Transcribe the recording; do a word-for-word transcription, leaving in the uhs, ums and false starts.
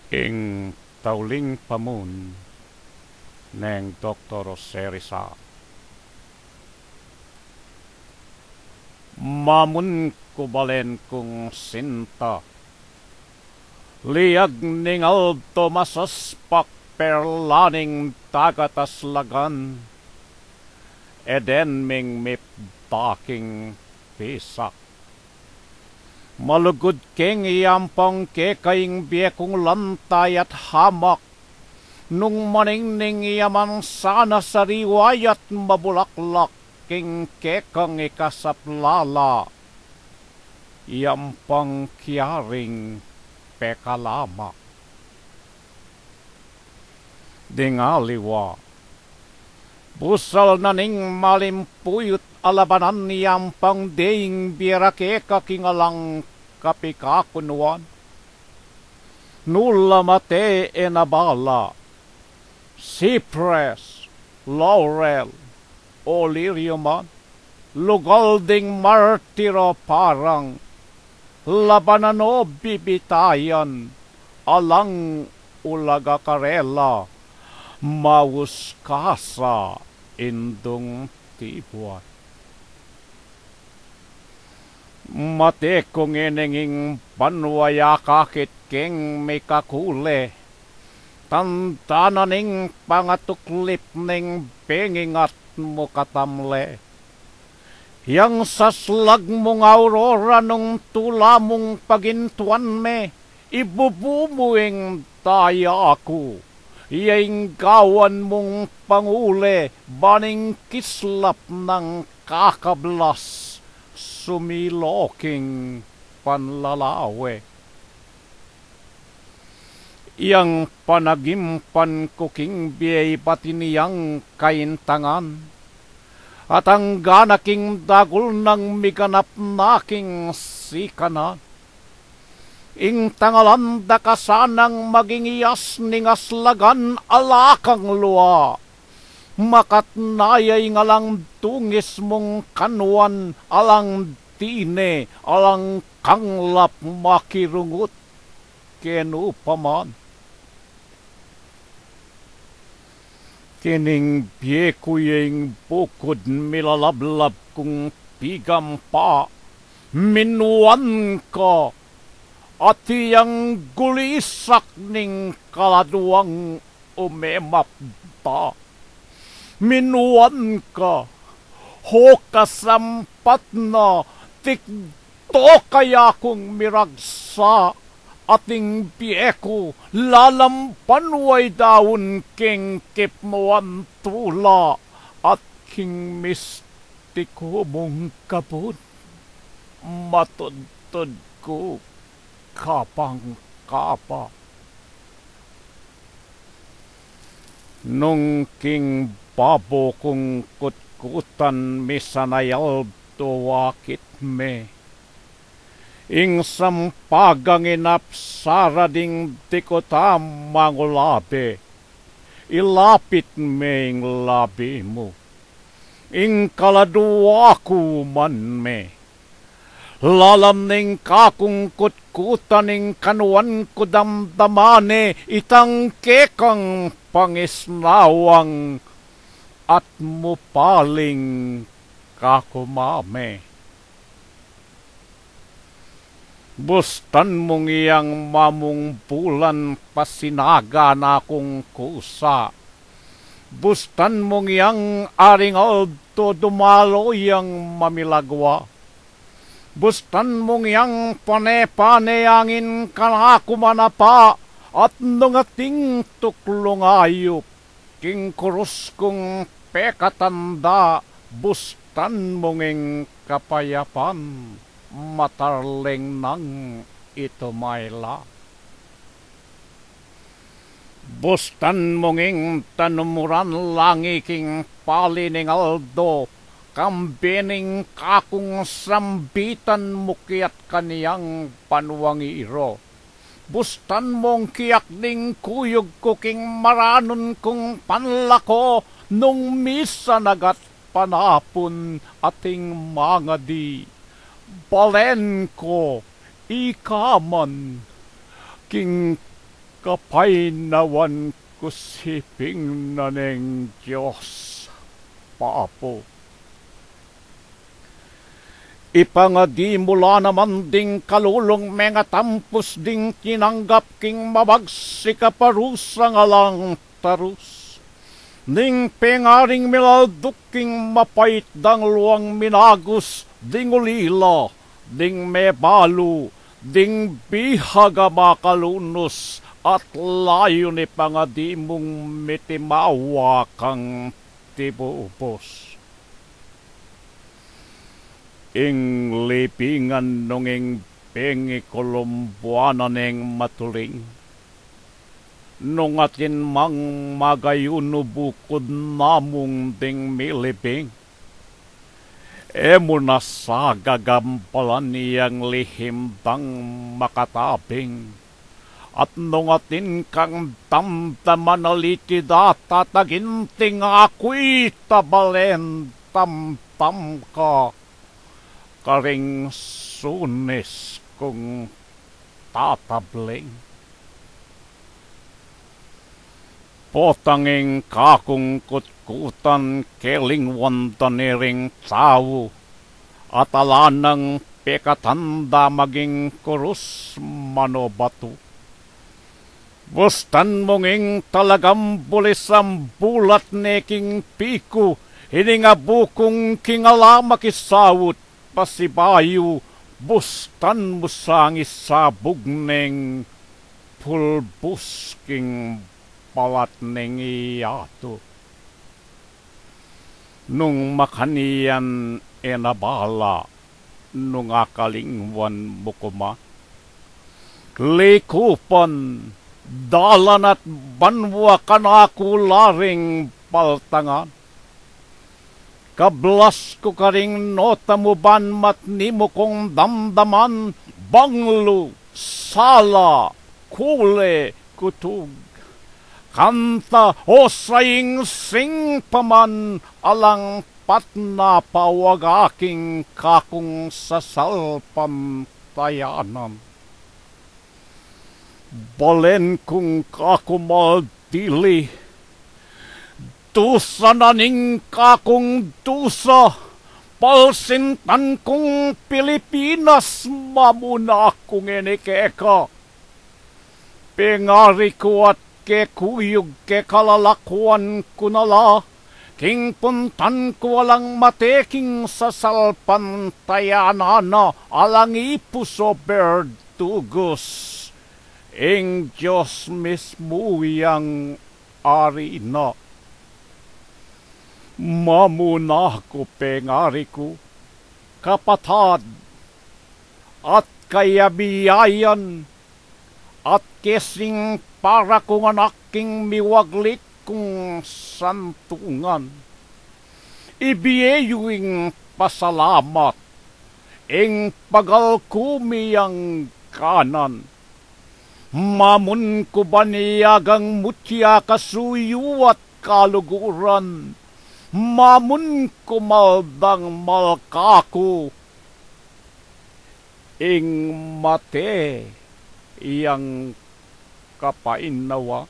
Ing Tauling Pamun neng Doktor Jose Rizal. Mamun ku balen kung sinta, liag ning aldo masaspak, perla ning dagat aslagan, Eden ming mipda king pisak. Malugud keng yampang keka ing bie kung lantay at hamak, nung maningning ya man sana sariwa ya't mabulaklak king kekang ikasaplala, yampang kiaring pekalamak. Ding aliwa, busal na ning malimpuyut a labanan, yampang deng bie ra keka king alang kapikakunuan. Nu la mate e nabala, sipres, laurel, o lirio man, lugal ding martiro parang, labanan o bibitayan, alang ulaga karela, maus ka sa indung tibuan. Mate ku ngeni ing banua ya kakit keng mikakule, tanda na ning pangatuklip ning bengingat mu katamle. Yang saslag mung aurora nung tula mung pagintuan me, ibubu mu ing daya ku, ya ing gawan mung pangule, ban ing kislap nang kakablas sumilo king panlalawe. Yang panagimpan ku king bie ibat ini yang kaintangan, at angga na king dagul nang miganap na king sikanan. Ing tangalan da ka sanang maging ias ning aslagan, ala kang lua. Makatna ya ing alang dungis mung kanuan, alang dine, alang kanglap makirungut kenu pa man. Kining bie ku ya ing bukud milalablab kung pigampa, minuan ka, at iyang gulisak ning kaladuang umemap da. Minuan ka, o kasampat na, tikdo kaya kung miragsa, at ing bie ku lalampan wa i daun king kipnuan tula, at king mistiku mung kabud matudtud ku kapang-kapa. Nung king babo kung kutkutan misan a aldo akit me, ing sampagang inapsara ding dikut a mangulabe, ilapit me ing labi mu, ing kaladua ku man me. Lalam ning kakung kutkutan ing kanuan ku damdaman ne, itang kekang pangisnawang at mupaling kakumame. Bustan mung iyang mamung bulan pasinaga na kung kusa. Bustan mung iyang aring aldo dumalo yang mamilagwa. Bustan mung iyang pane-pane angin kanaku manapa, at nung ating tuklung ayup king kurus kung pekatanda, bustan mung ing kapayapan matarling nang itumayla. Bustan mung ing tanumuran langi king pali ning aldo, kambe ning kakung sambitan mukyat kaniyang banuang iro. Bustan mung kiyak ning kuyug ku king maranun kung panlako, nung misan agat panapun ating mangadi. Balen ku, ika man, king Kapainawan ku siping na neng Dios Bapu. Ipangadi mu la naman ding kalulung mengatampus ding tinanggap king mabagsik a parusang alang tarus, ning pengaring milalduk king mapait dang luang minagus, ding ulila, ding mebalu, ding bihag a makalunus, at layun ipangadi mung mitimawa kang tibubus. Ing libingan nung ing bengi kulumbuanan eng matuling, nung atin mang magayunu bukud namung ding milibing, e mu na sa gagambalan yang lihim dang makatabing. At nung atin kang damdaman a litida, tataginting aku ita balen tamtam ka karing sunis kung tatabling. Potang ing kakung kutkutan kelingwan da ne ring tau, at ala nang pekatanda maging kurus mano batu. Bustan mung ing talagang bulis a bulat ne king piku, ining abu kung king ala makisaut, pasibayu, bustan mu sang isabug neng pulbus king balat neng yatu. Nung makanyan e na bala, nung akalingwan mu ku man, likupan, dalan at banua kanaku la ring baltangan. Kablas ku karing nota mu ban matni mu kung damdaman, banglu, sala, kule, kutug, kanta, o saing-sing pa man, alang patna pawag aking kakung sasalpantayanan. Balen kung kaku mal dili, dusa na ning kakung dusa, palsintan kung Pilipinas, mamuna kung ini keka. Pengari ku at kekuyug kekalalakuan ku na la, king puntan ku alang mate king sasalpantayanan na, alang ipus o berdugos, ing Dios mismu yang ari na. Mamuna ku, pengari ku, kapatad, at kayabiayan, at kesing para kung anak king miwaglit kung santungan. Ibie yu ing pasalamat, ing pagal ku miyang kanan. Mamun ku ban iyagang mutya kasuyu at kaluguran, mamun ku mal dang mal kaku, ing mate yang kapainawa.